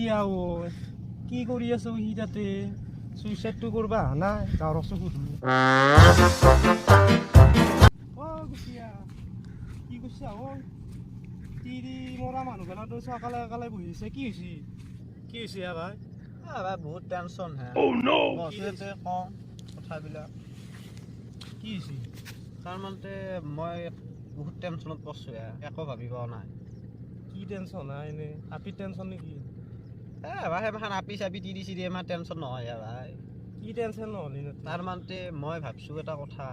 গুচিয়া ঐ কি কৰি আছ সি তাতে চুইচাইডটো কৰবা অহা নাই যাওঁ ৰচোন সুধো। অ গুচিয়া কি কৰিছা ঐ তিৰি মৰা মানুহগিলাটো অকালে অকালে বহিছে কি হৈছে কি হৈছে হা ভাই? ভাই বহুত টেনচন হে। কওঁ কথাবিলাক কি হৈছে তাৰমানে মই বহুত টেনচনত পৰছোঁ হে, একো ভাবি পোৱা নাই। কি টেনচন হা এনে আপি টেনচন নেকি? এ ভাই সেইমাখান আপি চাপি তিৰি চিৰি ইমান টেনচন নহয় হে ভাই। কি টেনচন নহ'লি তাৰমানে মই ভাবছোঁ এটা কথা।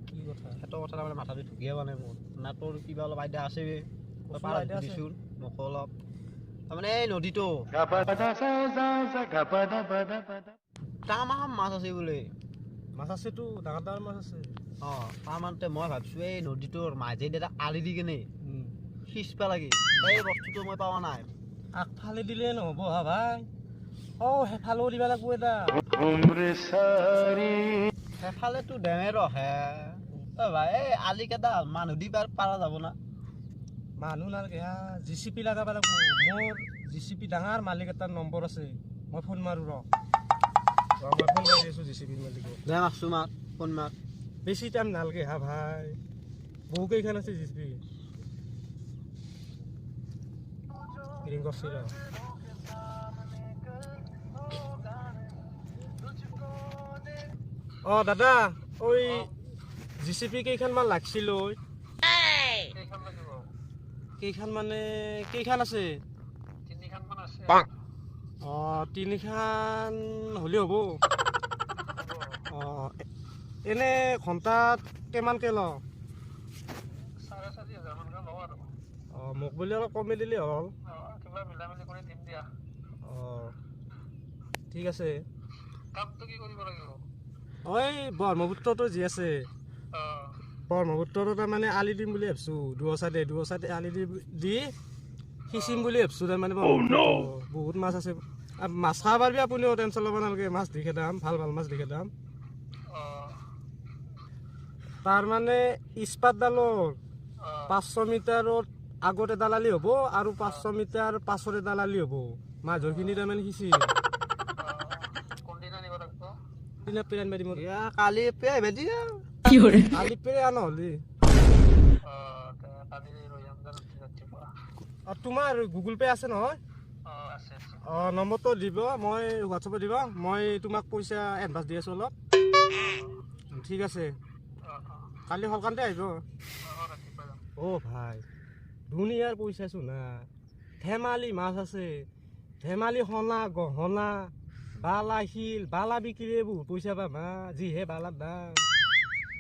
কি কথা? সেইটো কথা তাৰমানে মাথাটো ঢুকিয়ে পোৱা নাই মোৰ। না তোৰ কিবা অলপ আইডিয়া আছে সুধিছোন মোকো অলপ। তাৰমানে এই নদীটো তামাম মাছ আছে বোলে। মাছ আছেতো, ডাঙৰ ডাঙৰ মাছ আছে। অঁ তাৰমানে মই ভাবছোঁ এই নদীটোৰ মাজেদি এটা আলি দি কেনে সিঁচবা লাগে। এই বস্তুটো মই পোৱা নাই। আগফালে দিলে নহ'ব হা ভাই, অ সেইফালেও দিব লাগিব এটা। সেইফালেতো ডেমে ৰহে অ ভাই। এই আলিকেইটা মানুহ দি পাৰা যাব না? মানুহ নালাগে হা, জি চি পি লগাব লাগিব। মোৰ জি চি পি ডাঙৰ মালিক এটাৰ নম্বৰ আছে, মই ফোন মাৰোঁ ৰ। মই ফোন মাৰি আছোঁ জি চি পিৰ মালিকক। দে মাৰছোঁ, মাৰ ফোন মাৰ। বেছি টাইম নালাগে হা ভাই, বহুকেইখন আছে জি চি পি। ৰিং কৰছি ৰ। অ দাদা, ঐ জি চি পি কেইখনমান লাগছিল ঐ। কেইখন মানে কেইখন আছে? অ তিনিখন হ'লে হ'ব। অ এনে ঘণ্টাত কিমানকে লওঁ? অ মোক বুলি অলপ কমি দিলেই হ'ল। অ ঠিক আছে। অ এই ব্ৰহ্মপুত্ৰটো যি আছে, ব্ৰহ্মপুত্ৰটো তাৰমানে আলি দিম বুলি ভাবছোঁ। দুয়ো চাইডে আলি দি সিঁচিম বুলি ভাবছোঁ। তাৰমানে বহুত মাছ আছে, মাছ খাব পাৰিবি আপুনিও, টেনচন ল'ব নালাগে। মাছ দি খেদাম, ভাল ভাল মাছ দি খেদাম। তাৰমানে ইস্পাতডালৰ 500 মিটাৰত আগত এডাল আলি হ'ব আৰু 500 মিটাৰ পাছত এডাল আলি হ'ব। মাজৰখিনি তাৰমানে সিঁচিম। তোমাৰ গুগল পে আছে নহয়? অ নম্বৰটো দিব, মই হোৱাটছএপত দিব। মই তোমাক পইচা এডভান্স দি আছোঁ অলপ। ঠিক আছে, কালি সকালতে আহিব। অ ভাই ধুনীয়াৰ পইচা চোন না, ধেমালি মাছ আছে, ধেমালি সোণা গহনা বালা শিল বালা বিকিলে বহুত পইচা পাম হা, যিহে বালাৰ দাম।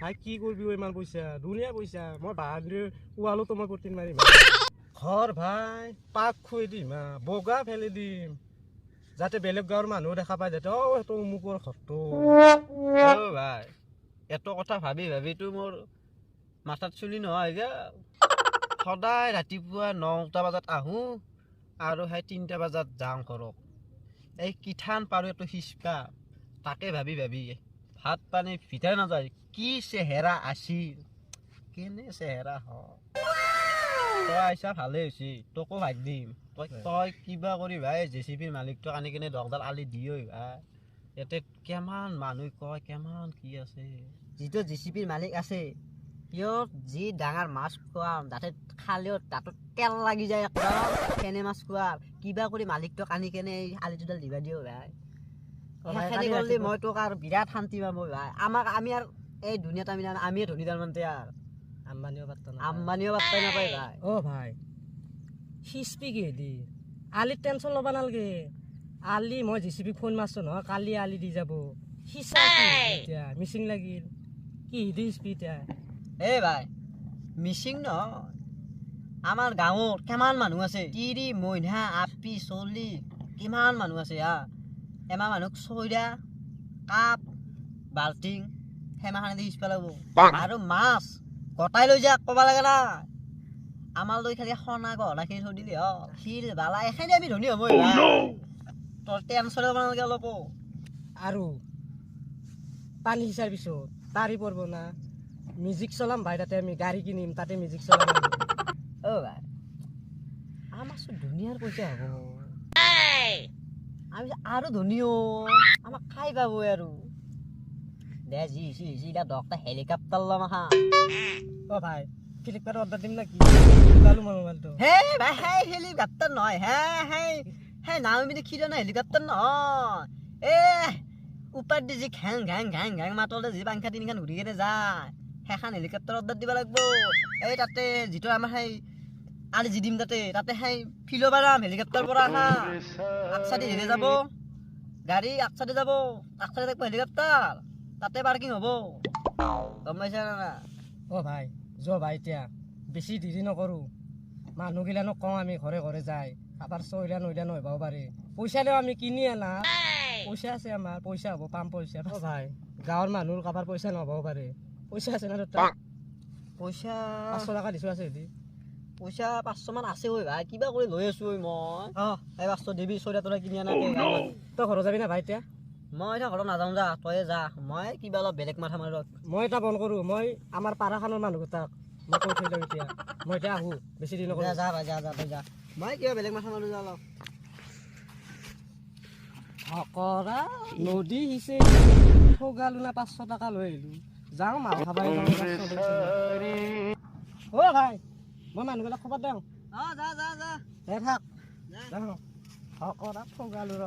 ভাই কি কৰিবি ইমান পইচা, ধুনীয়া পইচা। মই বাহাদুৰ ৱালতো মই প্ৰটিন মাৰিম ঘৰ ভাই, পাক খুৱাই দিম হা, বগা ফেলি দিম, যাতে বেলেগ গাঁৱৰ মানুহ দেখা পায়, যাতে অ সেইটো অমুকৰ ঘৰটো। অ ভাই এইটো কথা ভাবি ভাবিতো মোৰ মাথাত চুলি নহয় গেল। সদায় ৰাতিপুৱা 9টা বজাত আহোঁ আৰু সেই 3টা বজাত যাওঁ ঘৰত। এই কিঠান পাৰোঁ এইটো সিঁচবা, তাকে ভাবি ভাবি ভাত পানী ভিতাই নাযায়। কি চেহেৰা আছিল, কেনে চেহেৰা হ। তই আহিছা ভালেই হৈছে, তোকো ভাগ দিম। তই কিবা কৰি ভাই জে চি পিৰ মালিকটোক আনি কিনে দহডাল আলি দিয়ে ভাই। ইয়াতে কিমান মানুহ কয় কিমান কি আছে। যিটো জি চি পিৰ মালিক আছে সিহঁত যি ডাঙৰ মাছ খুৱাম, যাতে খালেও তাতত তেল লাগি যায় একদম, সেনে মাছ খুৱাম। কিবা কৰি মালিকটোক আনি কেনে এই আলিটোডাল দিবা দিওঁ ভাই। সেইখিনি কৰিলে মই তোক আৰু বিৰাট শান্তি পাম ভাই। আমাক আমি আৰু এই দুনীয়াত আমি আমিয়ে ধনী তাৰমানে আৰু আম্বানীও পাত্তাই নাপায় ভাই। অ ভাই সিঁচপি কিহেদি আলিত টেনচন ল'ব নালাগে। আলি মই জি চি পিক ফোন মাৰছোঁ নহয়, কালি আলি দি যাব। সিঁচা এতিয়া মিচিং লাগিল, কি দি সিঁচবি এতিয়া? এই ভাই মিচিং নহয়, আমাৰ গাঁৱত কিমান মানুহ আছে, তিৰি মইনা আপি চলি কিমান মানুহ আছে হা। এমাহ মানুহক চৈৰা কাপ বাল্টিং সেমাখানে দি সিঁচবা লাগিব। আৰু মাছ গোটাই লৈ যাক ক'ব লাগে না, আমাৰ লৈ খালি সোণা গহনাখিনি থৈ দিলে হ'ল, শিল বালা এইখিনি আমি ধনী হ'ব। তোৰ টেনচন ল'ব নালাগে অলপো। আৰু পানী সিঁচাৰ পিছত তাৰি পৰিব না, মিউজিক চলাম ভাই, তাতে আমি গাড়ী কিনিম, তাতে মিউজিক চলাম। অ ভাই আমাৰ চোন ধুনীয়াৰ পইচা হ'ব। আমি আৰু ধনী আমাক খাই পাব আৰু দে যি হৈছে হৈছে। এতিয়া 10টা হেলিকপ্টাৰ ল'ম আহা। অ ভাই, ফ্লিপকাৰ্টত অৰ্ডাৰ দিম নেকি? ওলালো মই মোবাইলটো। হে ভাই, সেই হেলিকপ্টাৰ নহয় হে, সেই সেই নাও মিনি খিৰ না হেলিকপ্টাৰ নহয়। এ ওপৰত দি যি ঘেং ঘেং ঘেং ঘেং মাতলে যি পাংখা তিনিখন ঘূৰি কেনে যায়, সেইখন হেলিকপ্টাৰ অৰ্ডাৰ দিব লাগিব। এই তাতে যিটো আমাৰ সেই আলি যি দিম, তাতে তাতে সেই ফিলো পাৰাম হেলিকপ্টাৰ পৰা আহা। আগচাইডে হেৰি যাব গাড়ী, আগচাইডে যাব, আগচাইডে থাকিব হেলিকপ্টাৰ, তাতে পাৰ্কিং হ'ব। গম পাইছা না না? অ ভাই, যোৱা ভাই, এতিয়া বেছি দেৰি নকৰোঁ। মানুহগিলানো কওঁ আমি ঘৰে ঘৰে যায়, কাৰোবাৰ চইলা নইলা নহ'বও পাৰে। পইচা লেও আমি কিনি আনা পইচা আছে আমাৰ, পইচা হ'ব, পাম পইচা। অ ভাই, গাঁৱৰ মানুহৰ কাৰোবাৰ পইচা নহ'বও পাৰে। পইচা আছে না তোৰ তাত? পইচা 500 টকা দিছোঁ, আছে যদি। পইচা 500 মান আছে ঐ ভাই, কিবা কৰি লৈ আছো ঐ মই। এই 500 দিবি চইৰা তৰা কিনি আনাকে। তই ঘৰত যাবি না ভাই এতিয়া? মই এতিয়া ঘৰত নাযাওঁ, যা তয়ে যা, মই কিবা অলপ বেলেগ মাথা মাৰো। মই এটা বন কৰোঁ, মই আমাৰ পাৰাখনৰ মানুহকেইটাক মই কৈ থৈ লওঁ এতিয়া। মই এতিয়া আহোঁ, বেছি দেৰি নকৰোঁ। যা যা ভাই, যা যা, তই যা, মই কিবা বেলেগ মাথা মাৰো, যা অলপ। ফকৰা নদী সিঁচে ঠগালো না, 500 টকা লৈ আহিলো। যাওঁ, মাল খাবাই যাওঁ, 500 লৈছো। অ ভাই, মই মানুহবিলাক খবৰ দিওঁ। অ যা যা যা। দে থাক। যা। যাওঁ, ফকৰা ঠগালো ৰ।